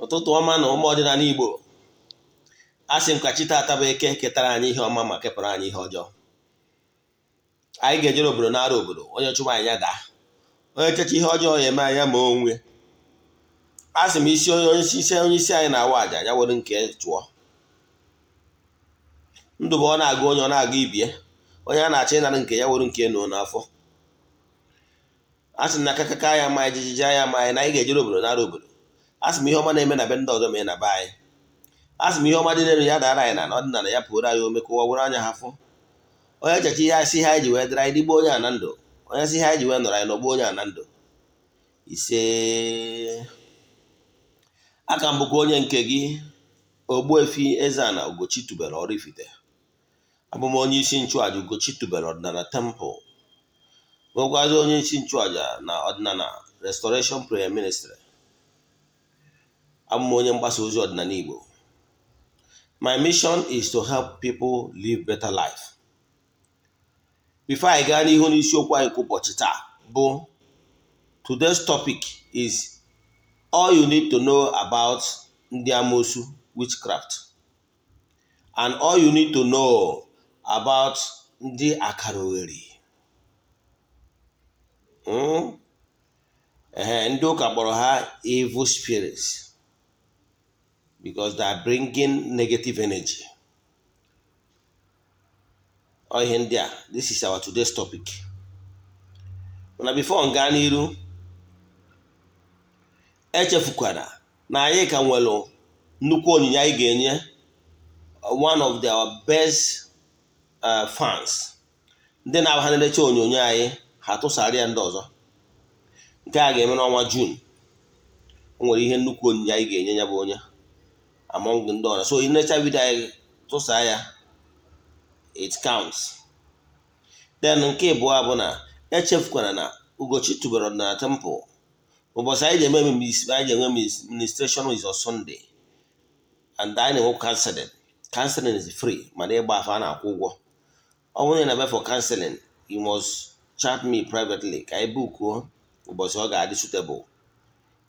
Ụtụtụ ọma na ụmụ ọdịnala Igbo. A sị m ka chi taata bụ Eke ketara anyị ihe ọma ma kepụrụ anyị ihe ọjọọ. Anyị ga-ejere obodo nara obodo, onye chụba anyị ya daa, onye checha ihe ọjọọ ya eme anya ma onwe. A sị m isi onye isi anyị na-awa àjà ya were nke chụọ ndụ bụ ọ na-agụ onye ọ na-agụ ibie, onye a na-achọ ịnara nke ya were nke nọ n'afọ. A sị na akakaka ya ama anyị, jijiji ya ama anyị, na anyị ga-ejere obodo nara obodo. A sị m ihe ọma na-eme na be ndị ọzọ mee na be anyị. A sị m ihe ọma dị n'elu ya dara anyị na ọdịnala ya pụrụ anyị ome ka ụwa were anya ha fụ. Onye checha ihe asị ihe anyị ji wee dịrị anyị dịgbo onye a na ndụ, onye sị ihe anyị ji wee nọrọ anyị nọgbuo onye a na ndụ. Ise, aka m bụkwa onye nke gị, Ogbuefi Eze-Ana Ugochi tubelu Oraifite. Abụ m onye isi nchụaja Ugochi tubelu ọdịnala temple, bụrụkwazị onye isi nchụaja na ọdịnala Restoration Prayer Ministry. Abụ m onye mgbasa ozi ọdịnala Igbo. My mission is to help people live better life. Before anyị gaa n'ihu n'isiokwu anyị kwa ụbọchị taa bụ, today's topic is all you need to know about ndị amoosu, witchcraft, and all you need to know about ndị akara ogheri. Ehe, ndị ụka kpọrọ ha evil spirits because they are bringing negative energy. Ọ ihe ndị a, this is our today's topic. Mana before m gaa n'iru, echefukwana na anyị ka nwere nnukwu onyinye anyị ga-enye one of our best fans, ndị na-aba ha na-elecha onyonyo anyị, ha tụsara ya ndị ọzọ. Nke a ga-eme n'ọnwa June. O nwere ihe nnukwu onyinye anyị ga-enye ya bụ onye among ndị ọzọ. So ị video anyị, tụsaa ya, it counts. Then nke ịbụọ bụ na echefukwana na Ugochi tubelu ọdịnala temple, ụbọchị anyị ji eme anyị ji enwe ministration is on Sunday, and anyị na-enwe counseling. Counseling is free, mana ịgba afa a na-akwụ ụgwọ. Ọ bụrụ na ị na-abịa for counseling, you must chat me privately ka anyị bookuo ụbọchị ọ ga-adị suitable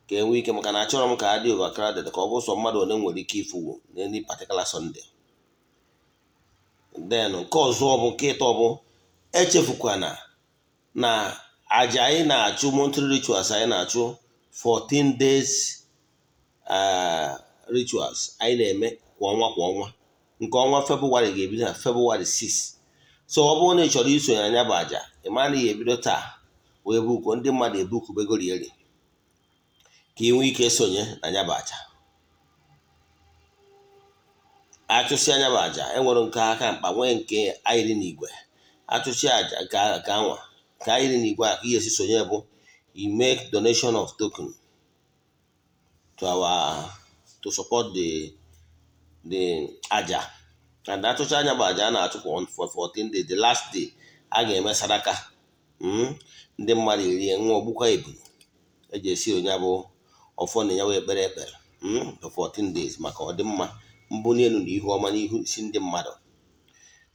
ka e nwee ike, maka na achọrọ m ka adị overcrowded, ka ọ bụ sọ mmadụ one nwere ike ifuwu n'any particular Sunday. Then nke ọzọ bụ nke ịtọ bụ echefukwana na aja anyị na-achụ, monthly rituals anyị na-achụ, 14 days rituals anyị na-eme kwa ọnwa kwa ọnwa. Nke ọnwa Febụwarị ga-ebido na Febụwarị 6. So ọ bụrụ na ị chọrọ isonye anya bụ aja, ị ma na ị ga-ebido taa wee bookuo. Ndị mmadụ ebookubegorieri ka ị nwee ike sonye na ya bụ aja. Achụsị anya bụ aja, enwere nke aka mkpa, nwee nke ayịrị n'igwe. Achụsị aja nke anwa nke ayịrị n'igwe a, ka ihe esi sonye bụ you make donation of token to our to support the aja. And achụcha anya bụ aja a na-achụ for 14 days, the last day a ga-eme sadaka, ndị mmadụ erie nwa ogbukwa ebulu eji esi onye bụ ọfọ na ya wee ekpere ekpere for 14 days maka ọdịmma, mbuli elu na ihu ọma n'ihu isi ndị mmadụ.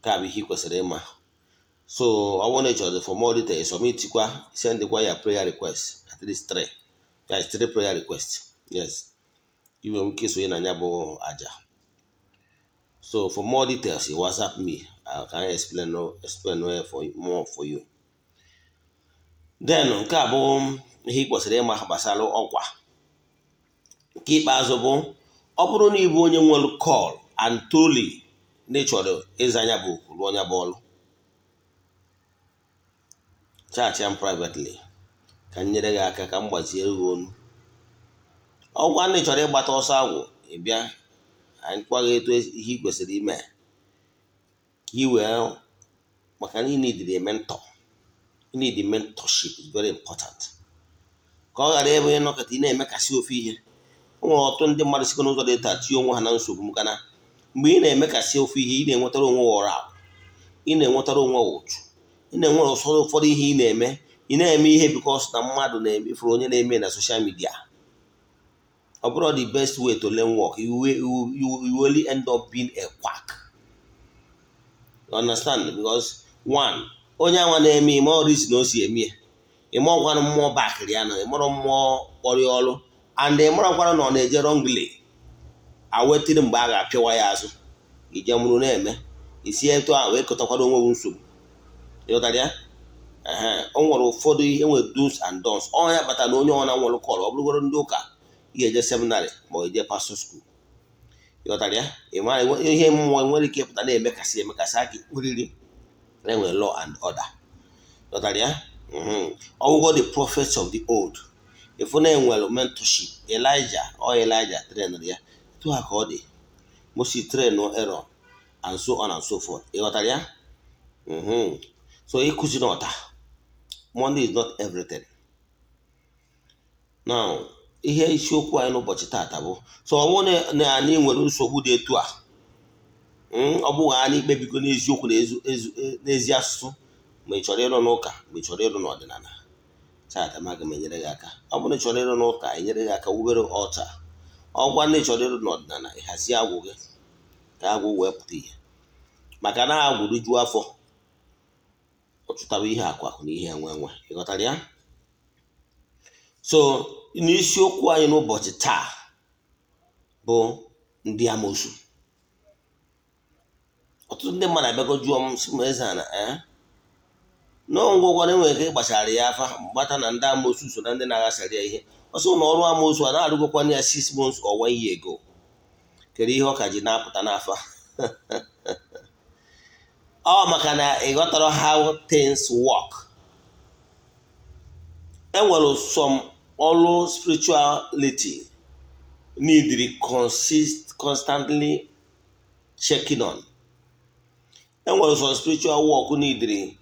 Nke a bụ ihe ị kwesịrị ịma. So ọ bụrụ na ị chọrọ for more details, submitkwa, sendkwa ya prayer request, at least three, that is three prayer request. Yes, ị nwere ike isonye na ya bụ aja. So for more details, you WhatsApp me, I can explain well for more for you. Then nke a bụ ihe ị kwesịrị ịma gbasara ọkwa. Nke ikpeazụ bụ, ọ bụrụ na ị bụ onye nwere call and truly na ị chọrọ ịza anya bụ oku, rụọ anya bụ ọrụ, chat m privately ka m nyere gị aka, ka m gbaziere gị onu. Ọgwa na ị chọrọ ịgbata ọsọ agwụ, ị bịa anyị gwa gị etu ihe ị kwesịrị ime ka ị wee, maka na ị need a mentor. You need mentorship, is very important, ka ọ ghara ebe ịnọkọta ị na-emekasị ofe ihe. O nwere ọtụtụ ndị mmadụ sikwa n'ụzọ dị taa tinye onwe ha na nsogbu, maka na mgbe ị na-emekasị ofe ihe, ị na-enwetara onwe ụra, ị na-enwetara onwe ụchụ, ị na-enwere ụfọdụ ụfọdụ ihe ị na-eme. Ị na-eme ihe because na mmadụ na-eme, ifuru onye na-eme na social media. Ọ bụrụ the best way to learn work, you will only end up being a quack, you understand? Because one, onye anwa na-eme ime ọrụ isi na o si eme ya, ime ọgwanụ mmụọ bakịrị ya na ịmụrụ mmụọ kpọrọ ya ọrụ. And ị marakwara na ọ na-eje wrongly, awetiri mgbe a ga-apịawa ya azụ, ije mụrụ na-eme isi etu ahụ wee kọtakwara onwe gị nsogbu. Ịghọtara ya? Ee, o nwere ụfọdụ ihe nwere do's and don'ts. Ọ ya kpatara na onye ọ na nwere call, ọ bụrụgoro ndị ụka, ị ga-eje seminary ma ọ eje pastor school. Ịghọtara ya? Ị mara ihe mmụọ nwere ike ịpụta na-emekasị emekasị aka oriri, enwere law and order. Ịghọtara ya? Ọgwụgwọ, the prophets of the old, ịfụ na enwere mentorship. Elijah, ọ Elijah trained ya etu ha ka ọ dị. Moses train Aaron, and so on and so forth. Ịghọtara ya? So ịkụzi n'ọta, money is not everything. Now, ihe isiokwu anyị n'ụbọchị taata bụ, so ọ bụrụ na anyị nwere nsogbu dị etu a, ọ bụghị anyị kpebigo n'eziokwu na n'ezi asụsụ, ma ị chọrọ ịrụ n'ụka, ma ị chọrọ ịrụ n'ọdịnala, taata ma aga m enyere gị aka. Ọ bụrụ na ị chọrọ ịrụ n'ụka, enyere gị aka wubere altar. Ọgwa na ị chọrọ ịrụ n'ọdịnala, ịhazie agwụ gị ka agwụ wee pụta ihe, maka na agwụ rijuo afọ, ọ chụtaba ihe akụ akụ na ihe enwe enwe. Ịghọtara ya? So n'isiokwu anyị n'ụbọchị taa bụ ndị amosu. Ọtụtụ ndị mmadụ abịago jụọ m, sị m, eze ana ee n'ọngwụgwọ na enwere ike ịgbachara ya afa, mgbata na ndị amosu so na ndị na-aghasara ya ihe. Ọsọ na ọrụ amosu a na-arụgokwana ya 6 months or one year ago, kedu ihe ọ ka ji na-apụta n'afa? Ọ maka na ị ghọtara how things work. Enwere some ọrụ spirituality need consist constantly checking on. Enwere some spiritual work need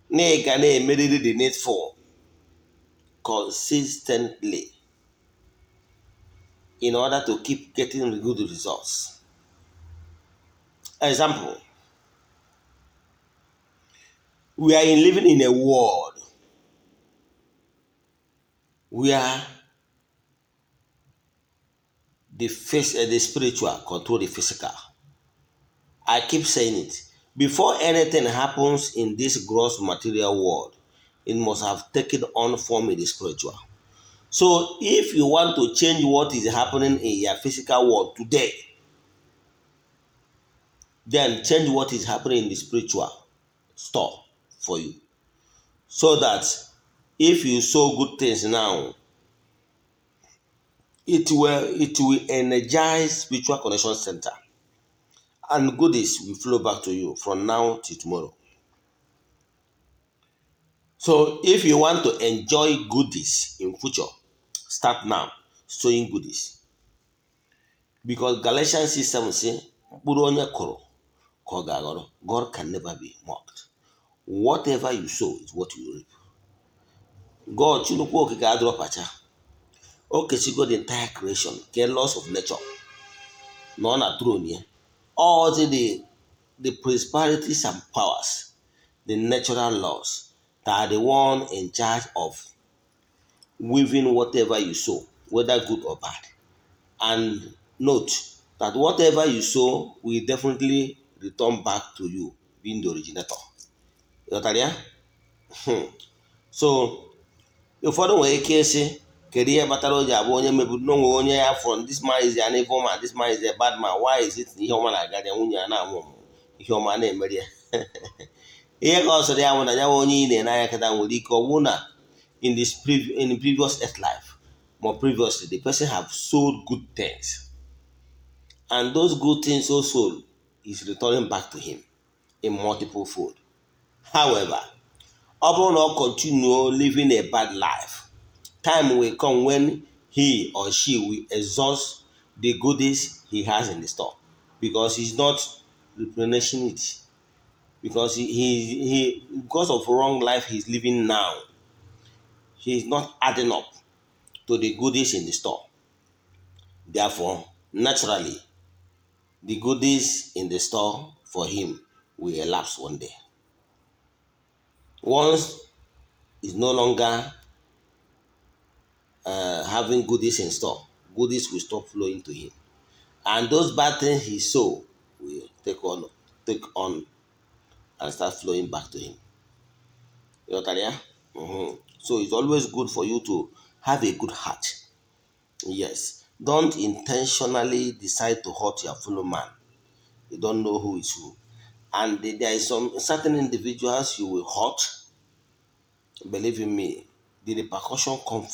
na ị ga na-emerịrị the needful consistently in order to keep getting good results. Example, we are in living in a world where the spiritual control the physical. I keep saying it. Before anything happens in this gross material world, it must have taken on form in the spiritual. So if you want to change what is happening in your physical world today, then change what is happening in the spiritual store for you. So that if you sow good things now, it will energize spiritual connection center and goodies will flow back to you from now till tomorrow. So if you want to enjoy goodies in future, start now sowing goodies. Because Galatians 6:7 say, mkpụrụ onye kụrụ ka ọ ga-aghọrọ. God can never be mocked. Whatever you sow is what you reap. God, Chinukwu Okike adịrọpacha. O kechigo the entire creation, ke laws of nature. Nọ na throne ya. All the principalities and powers, the natural laws, that are the one in charge of weaving whatever you sow, whether good or bad. And note that whatever you sow will definitely return back to you, being the originator. Ghọtara ya? So ụfọdụ nwere ike ịsị, kedu ihe kpatara o ji abụ onye meburu n'onwe onye ya from, this man is an evil man, this man is a bad man, why is it na ihe ọma na-agara ya, nwunye ya na-amụ ọmụmụ, ihe ọma na-emeri ya? Ihe ka ọ sịrị ya bụ na ya bụ onye ị na-ene anya kịta nwere ike ọ bụrụ na in the previous earth life, more previously, the person have sold good things, and those good things also is returning back to him in multiple fold. However, ọ bụrụ na ọ continue living a bad life, time will come when he or she will exhaust the goodies he has in the store, because he's not replenishing it, because he because of wrong life he's living now, he is not adding up to the goodies in the store. Therefore, naturally, the goodies in the store for him will elapse one day. Once is no longer having goodies in store, goodies will stop flowing to him, and those bad things he sow will take on and start flowing back to him. Ghọtara ya? So it's always good for you to have a good heart. Yes, don't intentionally decide to hurt your fellow man. You don't know who is who. And there is some certain individuals you will hurt. Believe in me, the repercussion come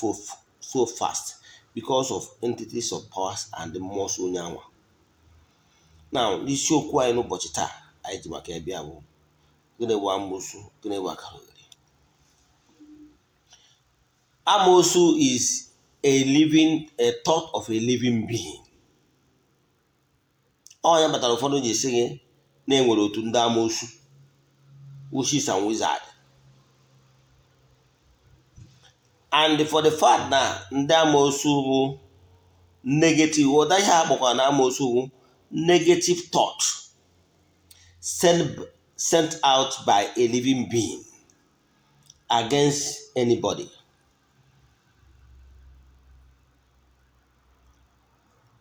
so fast because of entities of powers and the mmụọ onye anwa. Now, n'isiokwu anyị n'ụbọchị taa anyị ji maka ya bịa bụ gịnị bụ amoosu, gịnị bụ akalogheri. Amoosu is a thought of a living being. Ọ ya kpatara ụfọdụ ji sị gị na enwere otu ndị amoosu, witches and wizard. And for the fact na ndị amoosu bụ negative, ụda ihe a kpọkwara na amoosu bụ negative thought sent out by a living being against anybody.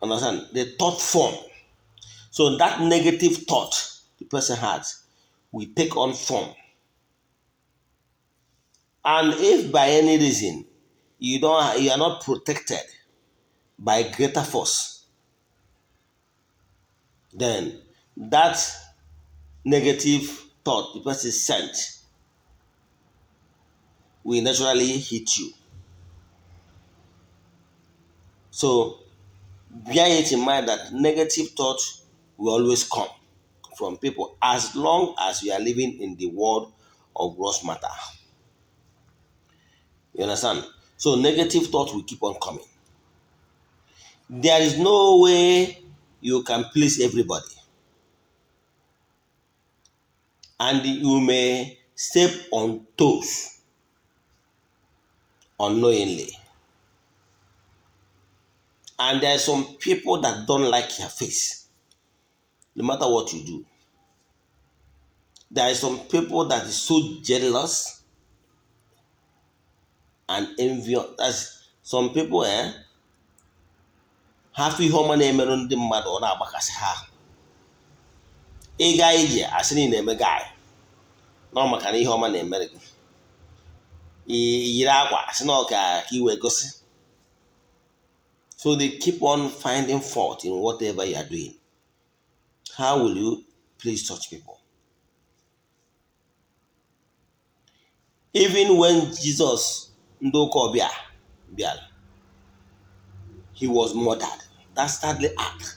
Understand? The thought form. So that negative thought the person has will take on form. And if by any reason you are not protected by greater force, then that negative thought the person sent will naturally hit you. So bear it in mind that negative thoughts will always come from people as long as you are living in the world of gross matter. You understand? So negative thoughts will keep on coming. There is no way you can please everybody. And you may step on toes unknowingly. And there are some people that don't like your face, no matter what you do. There are some people that is so jealous and envious. That's some people, ha fụ ihe ọma na-emerụ ndị mmadụ, ọ na-agbakasị ha ahụ. Ị gaa ije asị na ị na-eme guy, na ọ maka na ihe ọma na-emere gị. Ị yiri akwa asị na ọ ka i wee gosi. So they keep on finding fault in whatever you are doing. How will you please such people? Even when Jesus ndị ụka ọbịa bịara, he was murdered. Dastardly act.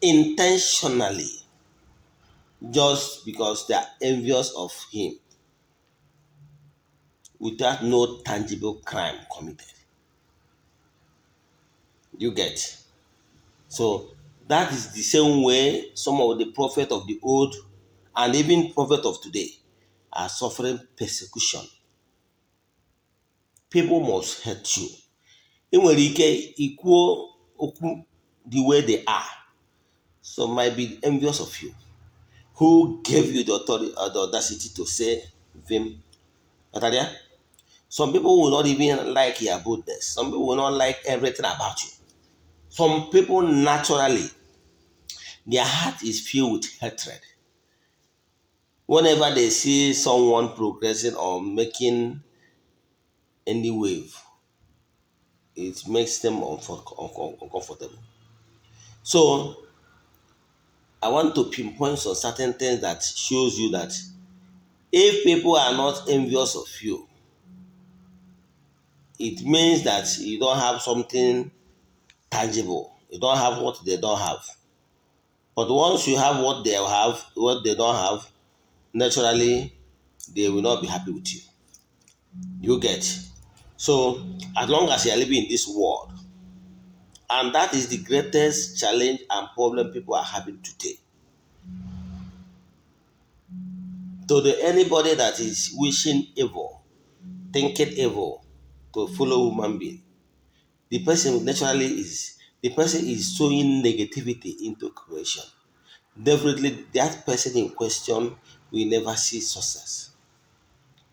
Intentionally. Just because they are envious of him. Without no tangible crime committed. You get? So that is the same way some of the prophets of the old and even prophets of today are suffering persecution. People must hate you. Ị nwere ike ikwuo okwu the way they are. Some might be envious of you. Who gave you the authority or the audacity to say vim? Some people will not even like your boldness. Some people will not like everything about you. Some people naturally, their heart is filled with hatred. Whenever they see someone progressing or making any wave, it makes them uncomfortable. So, I want to pinpoint some certain things that shows you that if people are not envious of you, it means that you don't have something tangible. You don't have what they don't have. But once you have what they have, what they don't have, naturally, they will not be happy with you. You get? So, as long as you are living in this world, and that is the greatest challenge and problem people are having today. To the anybody that is wishing evil, thinking evil to follow human being, the person naturally is, the person is sowing negativity into creation. Definitely, that person in question will never see success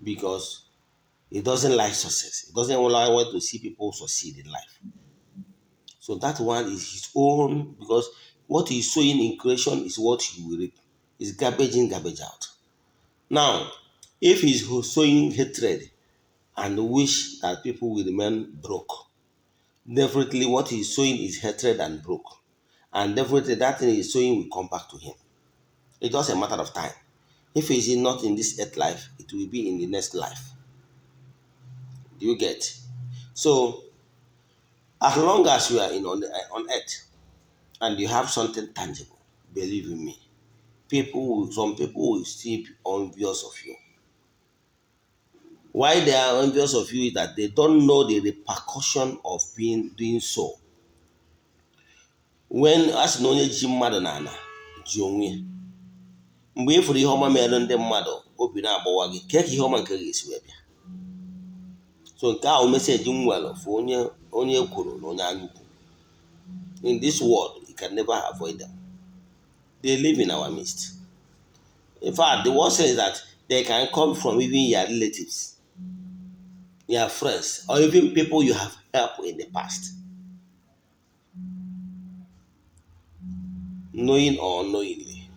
because he doesn't like success. He doesn't want to see people succeed in life. So that one is his own, because what he's sowing in creation is what he will reap. It's garbage in, garbage out. Now, if he's sowing hatred and wish that people will remain broke, Definitely what he's sowing is hatred and broke, and definitely that thing he's sowing will come back to him. It's just a matter of time. If he's not in this earth life, it will be in the next life. Do you get? So as long as you are in on earth and you have something tangible, believe in me, people will, some people will still be envious of you. Why they are envious of you is that they don't know the repercussion of being doing so. When a sị na onye ji mmadụ n'ala ji onwe ya, mgbe ị fụrụ ihe ọma mere ndị mmadụ, obi na-agbawa gị kee ka ihe ọma nke ga-esi wee bịa. So nke ahụ message m nwere for onye onye ekworo na onye anya ukwu. In this world, you can never avoid them. They live in our midst. In fact, the worst thing is that they can come from even your relatives, your friends, or even people you have helped in the past, knowing or unknowingly.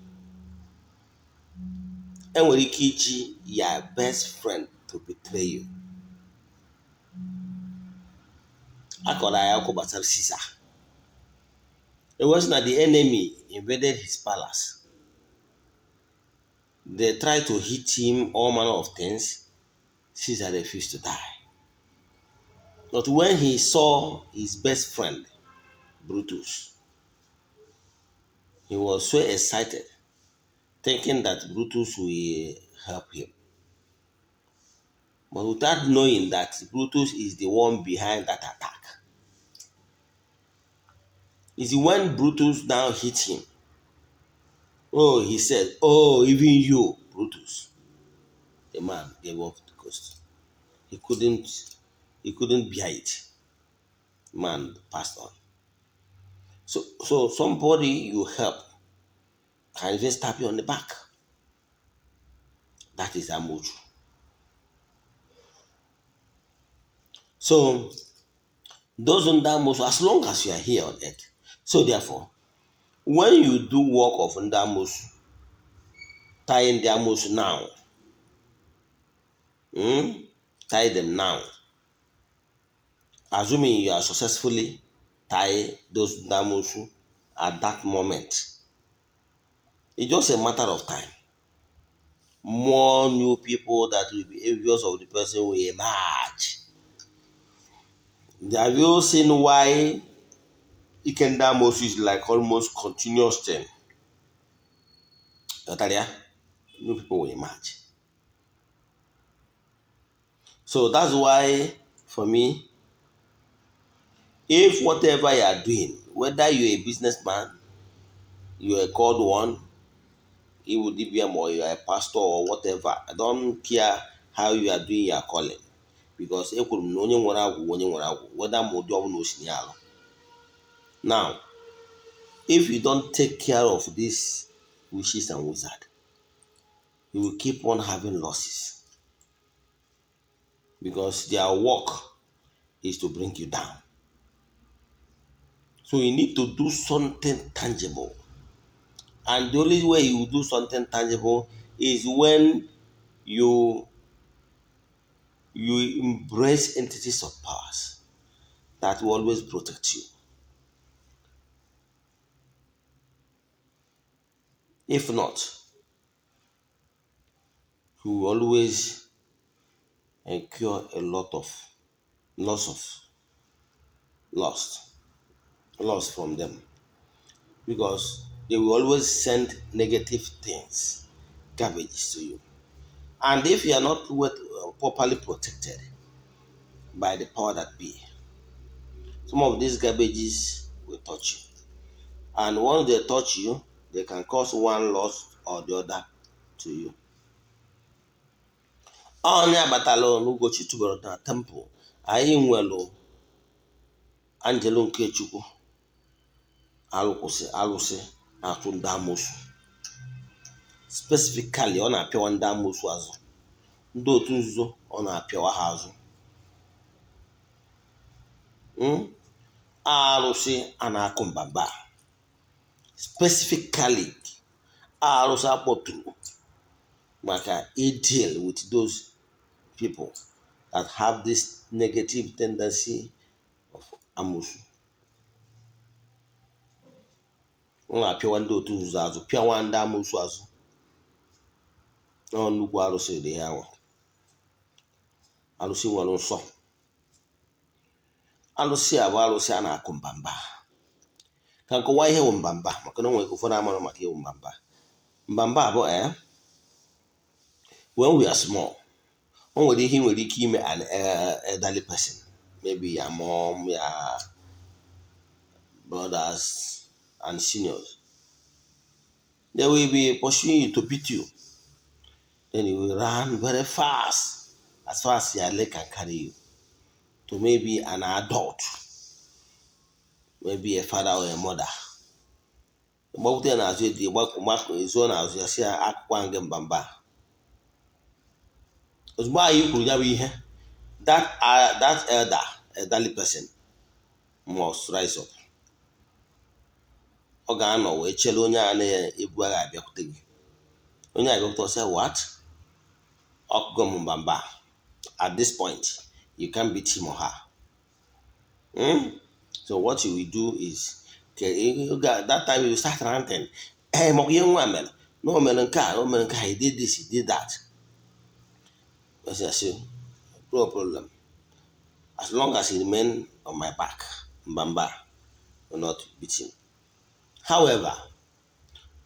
Enwere ike iji your best friend to betray you. A kọrọ anyị akụkọ gbasara Caesar. It was na the enemy invaded his palace. They tried to hit him all manner of things. Caesar refused to die. But when he saw his best friend, Brutus, he was so excited, thinking that Brutus will help him. But without knowing that Brutus is the one behind that attack. Is when Brutus now hit him. Oh, he said, "Oh, even you, Brutus." The man gave up the ghost. He couldn't, he couldn't bear it. Man passed on. So somebody you help can even stab you on the back. That is amosu. So those ndị amosu, as long as you are here on earth. So therefore, when you do work of ndị amosu, tie ndị amosu now, tie them now. Assuming you are successfully tie those ndị amosu at that moment, it's just a matter of time. More new people that will be envious of the person will emerge. Have you seen why ike ndị amosu is like almost continuous thing? Ghọtara ya? New people will emerge. So that's why for me, if whatever you are doing, whether you're a businessman, you're a called one, you dibia or you're a pastor or whatever, I don't care how you are doing your calling. Because ekwuru m na onye nwere agwụ, onye nwere agwụ, whether ma ụdị ọbụla o si ya alụ. Now, if you don't take care of these witches and wizards, you will keep on having losses. Because their work is to bring you down. So you need to do something tangible. And the only way you do something tangible is when you embrace entities of powers that will always protect you. If not, you will always incur a lot of loss of loss, loss from them, because they will always send negative things, garbage to you. And if you are not properly protected by the power that be, some of these garbages will touch you. And once they touch you, they can cause one loss or the other to you. Onye abatala n'Ugochi tubelu na temple, anyị nwere angelo nke Chukwu, alụkwụsị alụsị na-atụ ndị amosu. Specifically, ọ na-apịawa ndị amosu azụ. Ndị otu nzuzo, ọ na-apịawa ha azụ. Arụsị a na-akụ mbamba. Specifically, arụsị akpọtụrụ maka deal with those people that have this negative tendency of Amoosu. Ọ na-apịawa ndị otu nzuzo azụ, pịawa ndị amoosu azụ. Ọ nnukwu arụsị dị ya ahụ. Arụsị nwere nsọ. Arụsị a bụ arụsị a na-akụ mbamba. Ka nkọwa ihe wụ mbamba, maka na o nwere ụfọdụ amara maka iwu mbamba. Mbamba bụ when we are small, o nwere ihe ị nwere ike ime an elderly person, maybe your mom, your brothers and seniors. They will be pursuing you to beat you. Then you will run very fast, as far as your leg can carry you, to maybe an adult, maybe a father or a mother. Gbapụta ya n'azụ, edi ezuo n'azụ ya, si ya akụkwa gị mbamba. Ozugbo anyị kwuru ya bụ ihe, that elderly person must rise up. Ọ ga-anọ wee chere onye a na-ebu agha abịakwute gị. Onye a abịakwute, ọsị, "What? Ọkụgo m mbamba." At this point, you can't beat him or her. So what you will do is, that time you start ranting, ee, maka ihe nwa mere na o mere nke a, o mere nke a, he did this, he did that. I say, "No problem. As long as he remain on my back, mbamba will not beat him." However,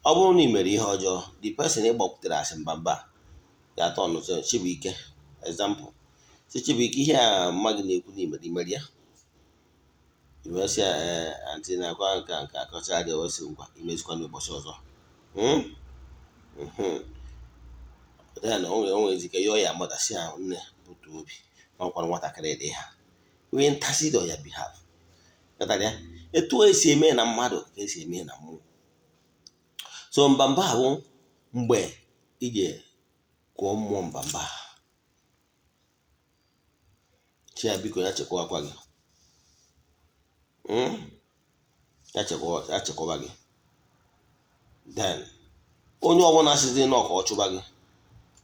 ọ bụrụ na ị mere ihe ọjọọ, the person ị gbakwutere asị mbamba ga-atọ ọnụ Chibuike, example, si Chibuike, ihe a mma gị na-ekwu na imere, imere ya. Iwee sị ya, "Ee, aunty, na-akwa nke a, nke akọcha dị." Wee sị, "Ngwa, imezikwa n'ụbọchị ọzọ." Then o nwere ike yọọ ya mother, sị ya, "Nne, butuo obi na ọkwara nwatakịrị dị ha." We intercede on your behalf. Ghọtara ya? Etu esi eme na mmadụ ka esi eme na mmụọ. So mbamba bụ mgbe ije kụọ mmụọ mbamba, chi ya biko ya chekwakwa gị, Ya chekwaba, ya chekwaba gị. Then onye ọbụla sizi nọ ka ọ chụba gị,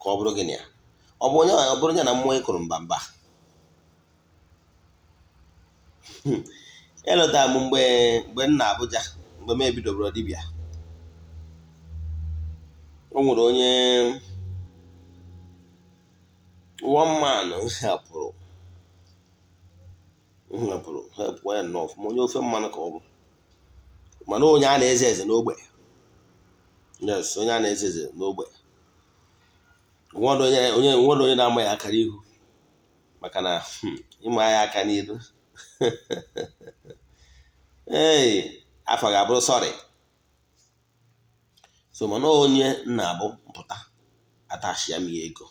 ka ọ bụrụ gị na ya, ọ bụ onye, ọ bụrụ ya na mmụọ ị kụrụ mbamba. Elọtara m mgbe m na Abuja, mgbe m ebidoboro dibịa, o nwere onye, one man m hapụrụ help ya nnọọ ọfụma, onye ofe mmanụ ka ọ bụ, mana onye a na-eze eze n'ogbe. Yes, onye a na-eze eze n'ogbe. Nwere onye na-ama ya akara ihu, maka na ịma ya aka n'ihu, ee, afọ ga-abụrụ sorry. So mana onye nna abụ mpụta atachi ya m ya ego,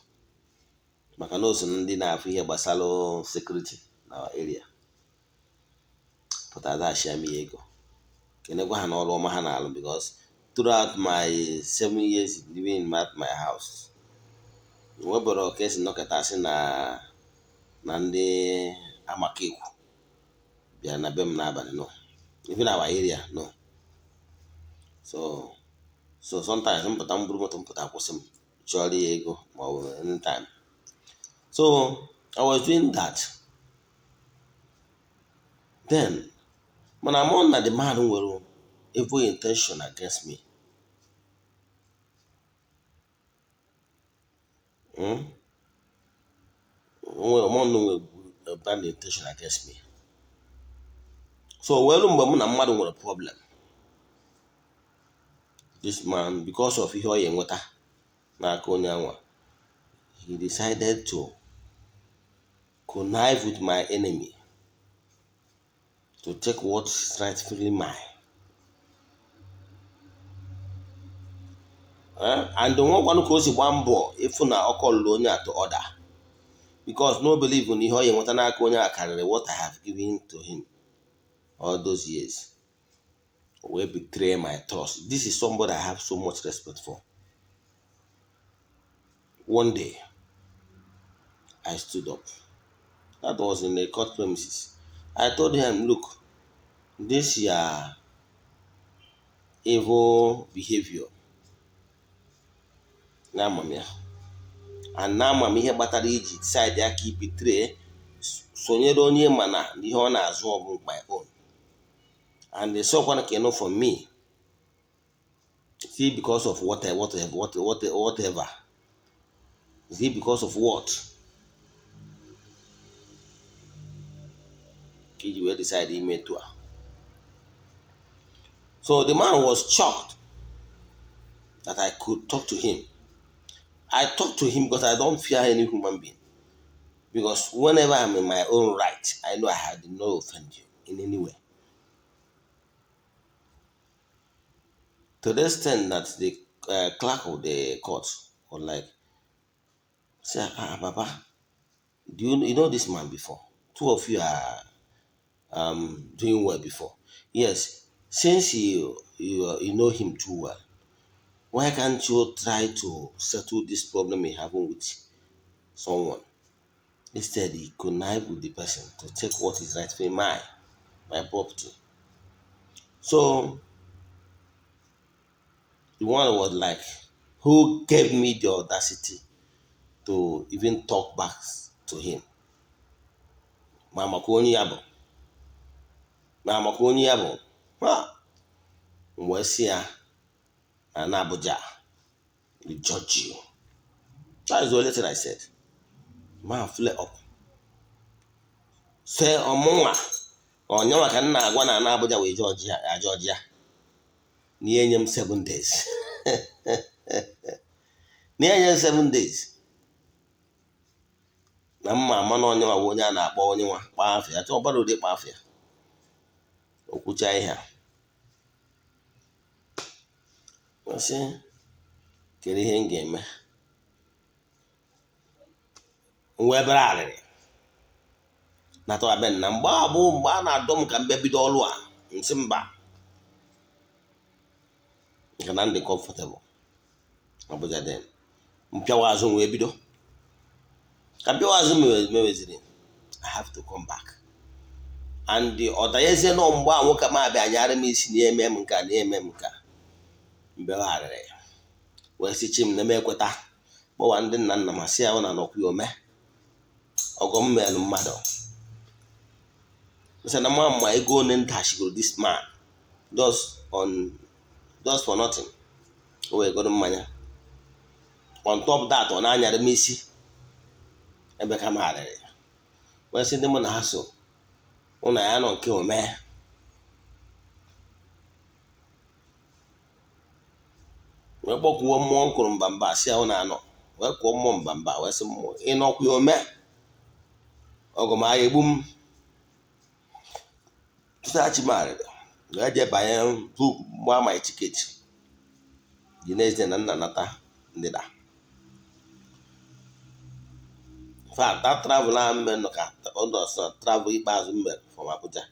maka na o so na ndị na-afụ ihe gbasara security na area. Pụta atachi ya m ya ego, kenekwa ha n'ọrụ ọma ha na-alụ, because throughout my 7 years living in my house, nwebere ka esi nọkọta sị na ndị amakekwu bịara na be m n'abalị, no, even our area, no. So sometimes mpụta, m buru moto mpụta, kwụsị m chọrọ ya ego ma ọ bụ anytime. So I was doing that then, mana amụ na the man nwere evil intention against me. Nwere nwere bad intention against me. So welu mgbe mụ na mmadụ nwere problem, this man, because of ihe ọ ya enweta n'aka onye anwa, he decided to connive with my enemy to take what is rightfully mine. And onwekwanụ ka o si gbaa mbọ ịfụ na ọ kọlụrụ onye a to order, because no believe na ihe ọ ya enweta n'aka onye a karịrị what I have given to him all those years. Wee betray my trust. This is somebody I have so much respect for. One day I stood up. That was in the court premises. I told him, "Look, this your evil behavior na ama m ya, and na ama m ihe kpatara iji decide ya ka i betray Sonyere onye ma na ihe ọ na-azụ ọ bụ my own. And sọkwana ka ịnụ from me. See, because of what, whatever. Is it because of what? Ka iji wee decide ime etu a. So the man was shocked that I could talk to him. I talk to him because I don't fear any human being. Because whenever I'm in my own right, I know I did not offend you in any way. To the extent that the clerk of the court was like, say, ah, Papa, do you know this man before? Two of you are doing well before. Yes, since you know him too well, why can't you try to settle this problem you having with someone? Instead, he connived with the person to take what is rightfully mine, my property. So the one was like, who gave me the audacity to even talk back to him? Ma maka onye ya bụ. Ma maka onye ya bụ. Ha! M wee sị ya na Abuja will judge you. That is the only thing I said. Man flare up. Say ọmụnwa onyenwa ka m na-agwa na Abuja wee judge ya, ya judge ya. Na ihe nye m 7 days. Na ihe nye m 7 days. Na mma ama na onyenwa bụ onye a na-akpọ onyenwa kpaa afịa. Chọọ ọbara ụdị kpaa afịa. O kwucha ihe a. Ọ sị, kedu ihe m ga-eme? M wee bere arịrị. Natara be nna mgbe a bụ mgbe a na-adọ m ka m bịa bido ọrụ a, nsị mba. Nke na ndị comfortable. Abuja then. Mpịawa azụ wee bido. Ka mpịawa azụ meweziri, I have to come back. And ọ danyezie nọ mgbe a nwoke m abịa anyarị m isi na-eme m nka na-eme m nka. Mbewe arịrị. Wee sị chi m na m ekweta. Kpọwa ndị nna nna ma sị ya na nọkwa ya ome. Ọgọ m mere mmadụ. Sị na mma mma ego one ndachigoro this man just for nothing. O wee goro mmanya. On top that, ọ na-anyarị m isi. Ebe ka m arịrị. Wee sị ndị mụ na ha so, ụnụ ya nọ nke ome. Wee kpọkwuo mmụọ m kụrụ mbamba sị ya ụnụ anọ. Wee kụọ mmụọ mbamba wee sị mmụọ ị nọkwa ya ome. Ọgụ m agha egbu m. Tụtaghachi m arịrị. Wee jee banye book gbaa my ticket. The next day na nna nata ndịda. In fact, that travel ahụ mere nọ ka ọ nọ sọ travel ikpeazụ m mere from Abuja.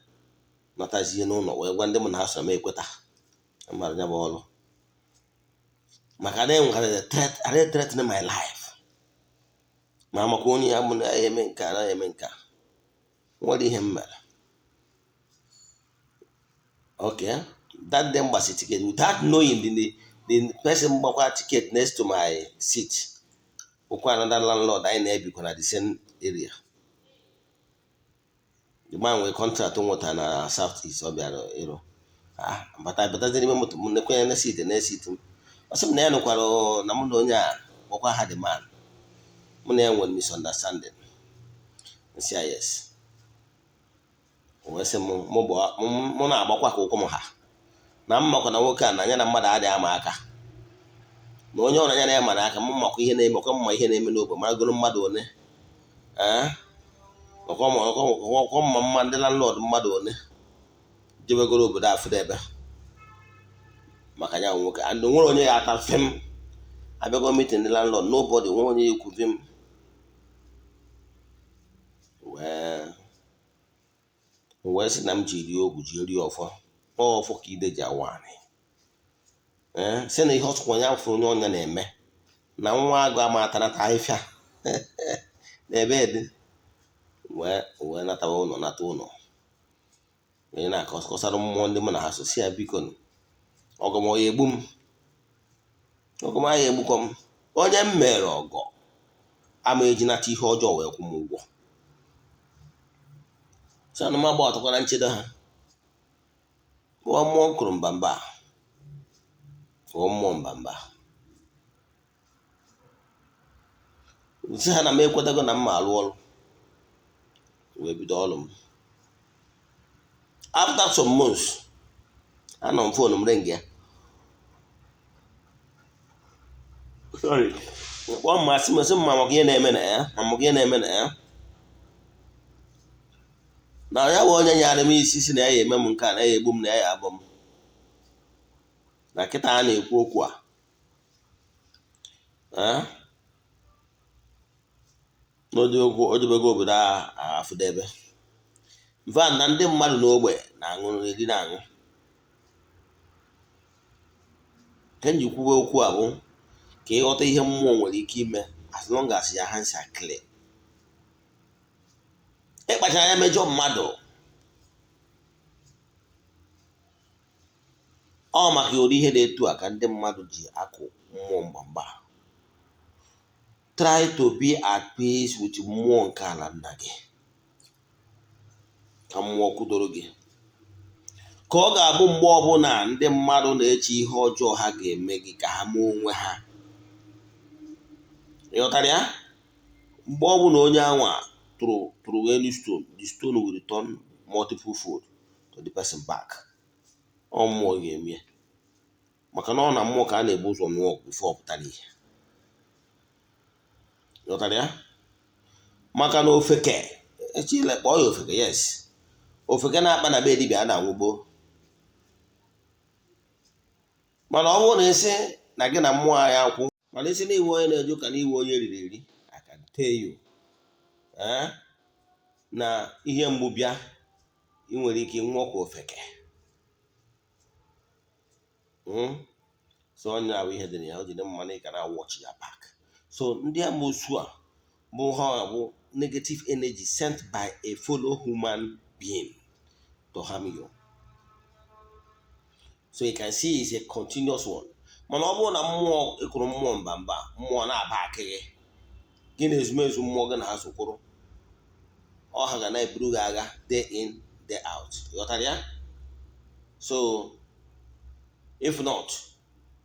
Natazie n'ụlọ wee gwa ndị mụ na ha so m ekweta. Amara ya bụ ọrụ. Maka na enwere threat, are they threatening my life? Ma maka onye ya bụ na ya eme nke a na ya eme nke a. Nwere ihe m mere. Okay, that day mgbasi ticket without knowing the person gbakwa ticket next to my seat. Bụkwa another landlord anyị na-ebikwa na the same area. The man nwere contract nweta na South East ọ bịara ịrụ. Ah, bata batazie n'ime moto m nekwe na seat na seat m. Ọ sị m na ya nụkwara na mụ na onye a kpọkwa ha the man. Mụ na ya nwere misunderstanding. Nsị ya yes. O wee sị m mụ na-agbakwa ka ụkwụ m ha. Na m makwa na nwoke a na anya na mmadụ adịghị ama aka. Na onye ọrụ anya na ya mara aka m makwa ihe na-eme ọkwa mma ihe na-eme n'ogbe maragoro mmadụ one. Ee, ọkwa mma mma ndị landlord mmadụ one jebegoro obodo afụdebe maka ya nwoke. And nwere onye ya ata fem. Abịago meeting ndị landlord, nobody nwere onye ekwu fem. Wee sị na m ji rie ogwu ji rie ọfọ. Ọ ọfọ ka ide ji awa anị. Ee, sị na ihe ọtụkwa ya fụrụ onye ọnya na-eme na nwa agụ ama atanata ahịfịa n'ebe dị. Wee natawa ụlọ nata ụlọ. Wee na-akọsara mmụọ ndị mụ na ha so si ya biko ọgọ m ọ ya egbu m. Ọgọ m agha egbukọ m. Onye m mere ọgọ ama ejinata ihe ọjọọ wee kwụ m ụgwọ. Sị na m agba ọtụkwana nchedo ha. Kpụọ mmụọ kụrụ mbamba, kụọ mmụọ mbamba, sị ha na m ekwetago na m ma alụ ọrụ, wee bido ọrụ m. After some months, anọ m, phone m ring ya. Sorry, kpọọ m, masị m, sị m ma maka ihe na-eme na ya, ma maka ihe na-eme na ya, na ya bụ onye nyara m isi, si na ya eme m nke a, na ya egbu m, na ya abụ m, na kịta a na-ekwu okwu a n'ụdị okwu o jebego obodo a afụdebe mfa na ndị mmadụ n'ogbe na-aṅụ, eri na-aṅụ. Nke m ji kwuwe okwu a bụ ka ịghọta ihe mmụọ nwere ike ime as long as your hands are clear. Ịkpachara anya mejọ mmadụ, ọ maka ụdị ihe dị etu a ka ndị mmadụ ji akụ mmụọ mgbamgba. Try to be at peace with mmụọ nke ala nna gị, ka mmụọ kwudoro gị, ka ọ ga-abụ mgbe ọbụla ndị mmadụ na-eche ihe ọjọọ ha ga-eme gị, ka ha mee onwe ha. Ịghọtara ya? Mgbe ọbụla onye anwa tụrụ any stone, the stone will return multiple fold to the person back. Ọ mmụọ ga-eme, maka na ọ na mmụọ ka a na-ebu ụzọ nụọ ọgụ before ọ pụtara ihe. Ghọtara ya? Maka na ofeke echile, kpọọ ya ofeke, yes, ofeke na-akpa na be dibịa a na-anwụgbo. Mana ọ bụrụ na isi na gị na mmụọ ya akwụ, mana isi na iwe onye na-eje ụka, na iwe onye riri eri, I can tell you na ihe mgbu bịa, ị nwere ike nwụọ ka ofeke. So onye ahụ ihe dị na ya, o jide mma na ị ga na watch ya back. So ndị amoosu a bụ ha bụ negative energy sent by a fellow human being to harm you. So you can see it's a continuous one. Mana ọ bụrụ na mmụọ ịkụrụ mmụọ mba mba, mmụọ na-aba akịghị gị na ezumezu mmụọ gị na ha sokwuru, ọ ha ga na-eburu gị agha day in, day out. Ghọtara ya? So if not,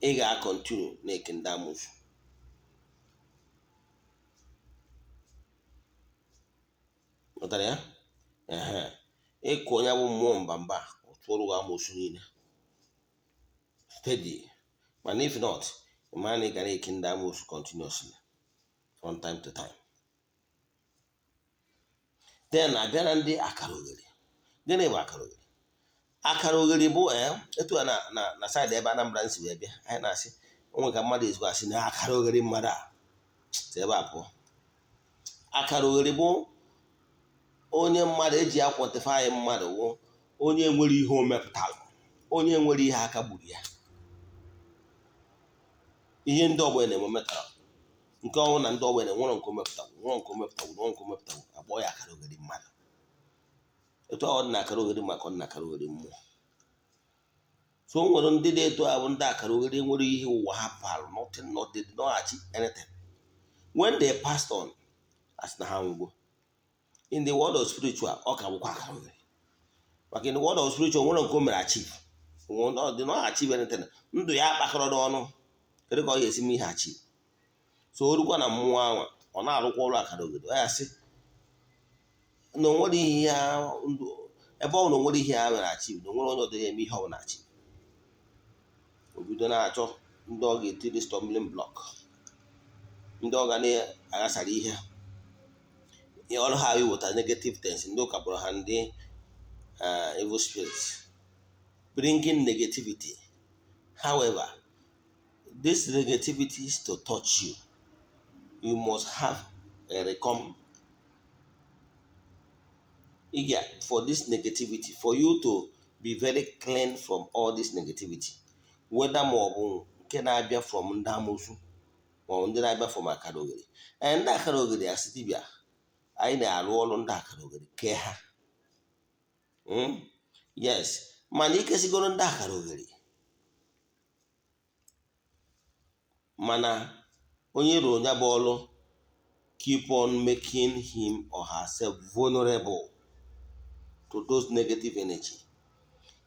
ị ga-continue na-eke ndị amoosu. Ghọtara ya? Ehe, ịkụ onye bụ mmụọ mba mba, ọ tụọrọ gị amoosu niile steady. Mana if not, ị mara na ị ga na-eke ndị amoosu continuously from time to time. Then abịa na ndị akara oghere. Gịnị bụ akara oghere? Akara oghere bụ etu a na side ebe Anambra nsi wee bịa, anyị na-asị onwe ka mmadụ ezigbo asị na akara oghere mmadụ a si ebe a pụọ. Akara oghere bụ onye mmadụ eji a-quantify mmadụ wụ onye nwere ihe o mepụtara, onye nwere ihe aka gburu ya, ihe ndị ọgbọ na-eme metara nke ọnwụ na ndị ọgbọ na-enwere nke o mepụtara, nwere nke o mepụtara, nwere nke o mepụtara, akpọ ya akara oghere mmadụ. Etu ọ dị na akara oghere maka ọ dị na akara oghere mmụọ. So o nwere ndị dị etu a bụ ndị akara oghere, nwere ihe ụwa ha palụ, nothing, not they did not achieve anything. When they passed on, as na ha nwụgo, in the world of spiritual, ọ ka bụkwa akara oghere, maka in the world of spiritual, nwere nke o mere achieve, ọ dị not achieve anything. Ndụ ya akpakọrọ n'ọnụ, kedu ka ọ ga-esi mee ihe achieve? So o rukwa na mmụọ ahụ, ọ na-arụkwa ọrụ akara oghere. Ọ ya sị na onwere ihe ya ebe ọ na onwere ihe ya mere achieve, na onwere onye ọdịghị eme ihe ọ bụla achieve. O bido na-achọ ndị ọ ga-etiri stumbling block, ndị ọ ga na-aghasara ihe ọrụ ha, iweta negative things. Ndị ụka kpọrọ ha ndị evil spirits bringing negativity. However, this negativity is to touch you, you must have a recom for this negativity, for you to be very clean from all this negativity, whether ma ọ bụ nke na-abịa from ndị amoosu ma ọ bụ ndị na-abịa from akara oghere. Ee, ndị akara oghere, asị dibịa anyị na-arụ ọrụ ndị akara oghere kee ha. Yes, mana ikesigoro ndị akara oghere, mana onye rụrụ ya bụ ọrụ keep on making him or herself vulnerable. to those negative energy,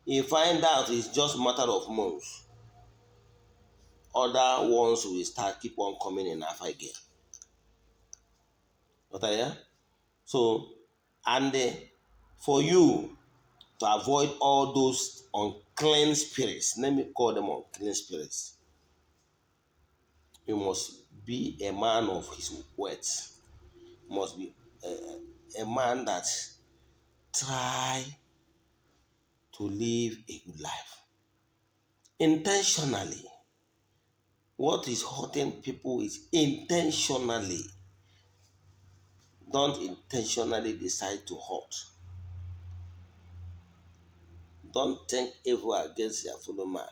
you find out it's just matter of months, other ones will start keep on coming in afa again. Ghọtara ya? So and for you to avoid all those unclean spirits, let me call them unclean spirits, you must be a man of his words. You must be a man that try to live a good life intentionally. What is hurting people is intentionally. Don't intentionally decide to hurt. Don't think evil against your fellow man.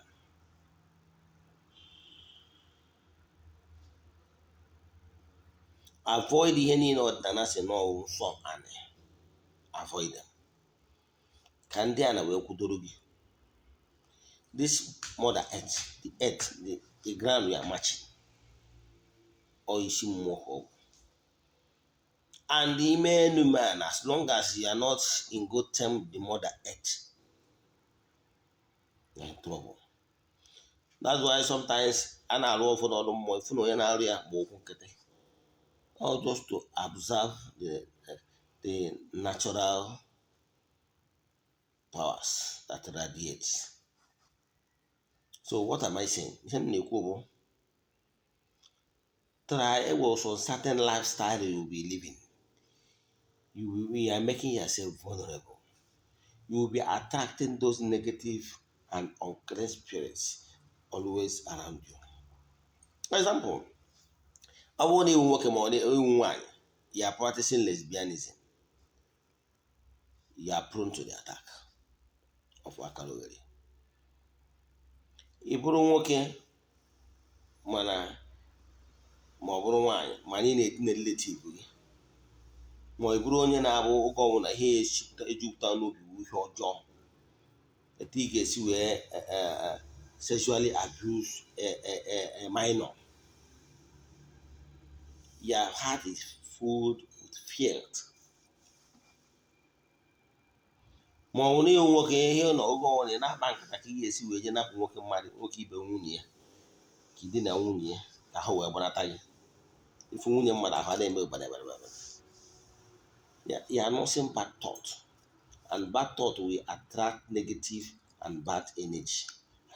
Avoid ihe niile ọdịnala si n'ọwụ nsọ anị. Avoid them. Ka ndị a na wee kwudoro gị. This mother earth, the earth, the ground we are marching, ọ isi mmụọ ka ọ bụ. And ime enu man, as long as you are not in good term with the mother earth, you are in trouble. That's why sometimes a na-arụ ụfọdụ ọrụ mmụọ, ifu na onye na-arụ ya gba ụkwụ nkịtị. All just to observe the natural powers that radiate. So what am I saying? Ihe m na-ekwu bụ, try enwere some certain lifestyle you will be living. You are making yourself vulnerable. You will be attracting those negative and unclean spirits always around you. For example, ọ bụrụ na iwu nwoke ma ọ iwu nwaanyị, you are practicing lesbianism, you are prone to the attack of akara oghere. Ị bụrụ nwoke mana ma ọ bụrụ nwaanyị mana ị na-edina relative gị, ma ị bụrụ onye na-abụ oge ọbụla ihe ejupụta n'obi bụ ihe ọjọọ, etu ị ga-esi wee sexually abuse a minor, your heart is full with filth. Ma ọ bụ na ịwụ nwoke, ihe na oge ọbụla ị na-akpa nkata ka ị ga-esi wee jee napụ nwoke mmadụ, nwoke ibe nwunye ya, ka idina nwunye ya ka ha wee gbanata gị. Ifu nwunye mmadụ ahụ na-eme gbara gbara gbara. You are nursing bad thought, and bad thought will attract negative and bad energy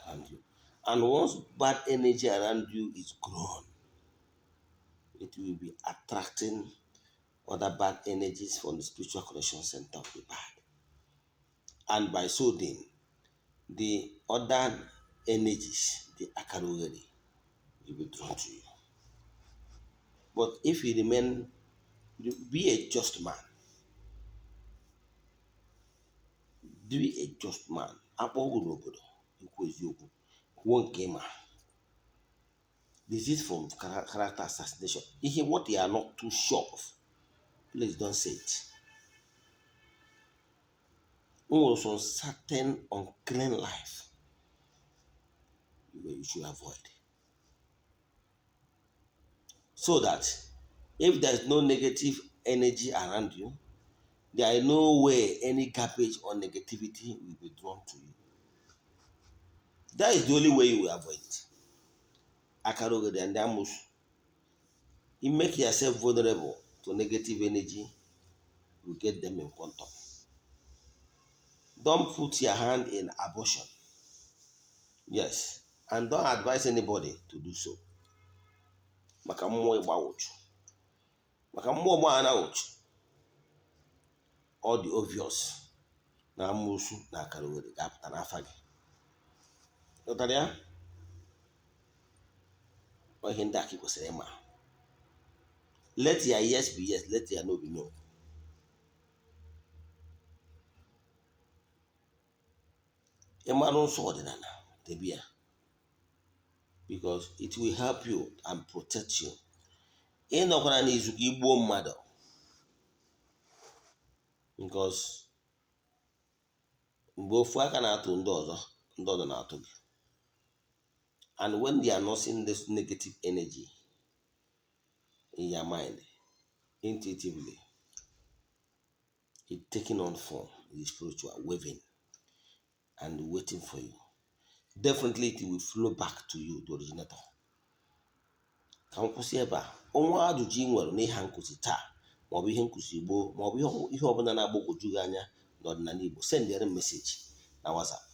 around you. And once bad energy around you is grown, it will be attracting other bad energies from the spiritual connection center of the bad. And by so doing, the other energies, the akarogeri, will be drawn to you. But if you remain, be a just man. Be a just man. Akpọ ọgwụ n'obodo, ikwu eziokwu, kwuo nke ịma. Desist from character assassination. Ihe what you are not too sure of, please don't say it. O nwere some certain unclean life you should avoid. So that if there is no negative energy around you, there is no way any garbage or negativity will be drawn to you. That is the only way you will avoid it. Akara ogede and amoosu. You make yourself vulnerable to negative energy, you get them in quantum. Don't put your hand in abortion. Yes, and don't advise anybody to do so. Maka mmụọ ịgba ụchụ. Maka mmụọ gbaa na ụchụ. All the obvious na amoosu na akara oghere ga-apụta n'afa gị. Ghọtara ya? Ọ ihe ndị a ka ị kwesịrị ịma. Let your yes be yes, let your no be no. Ị mara nsọ ọdịnala, debe ya, because it will help you and protect you. Ị nọkwara n'izu ka igbuo mmadụ, because mgbe ofu aka na-atụ ndị ọzọ, ndị ọzọ na-atụ gị. And when they are nursing this negative energy in your mind, intuitively, it taking on form, the spiritual waving and waiting for you. Definitely it will flow back to you, the originator. Ka m kwụsị ebe a. Onwe ajụjụ ị nwere n'ihe nkụzi taa, maọbụ ihe nkụzi gboo, maọbụ ihe ọbụla na-agbagwoju gị anya n'ọdịnala Igbo, sendịrị m message na WhatsApp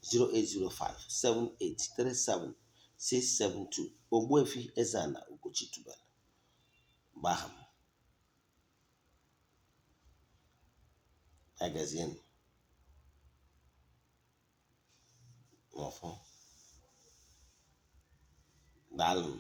08057837672. Ogbuefi Eze-Ana Ugochi tubelu bụ aha m. Agazienụ n'ọfọ. Daalụ.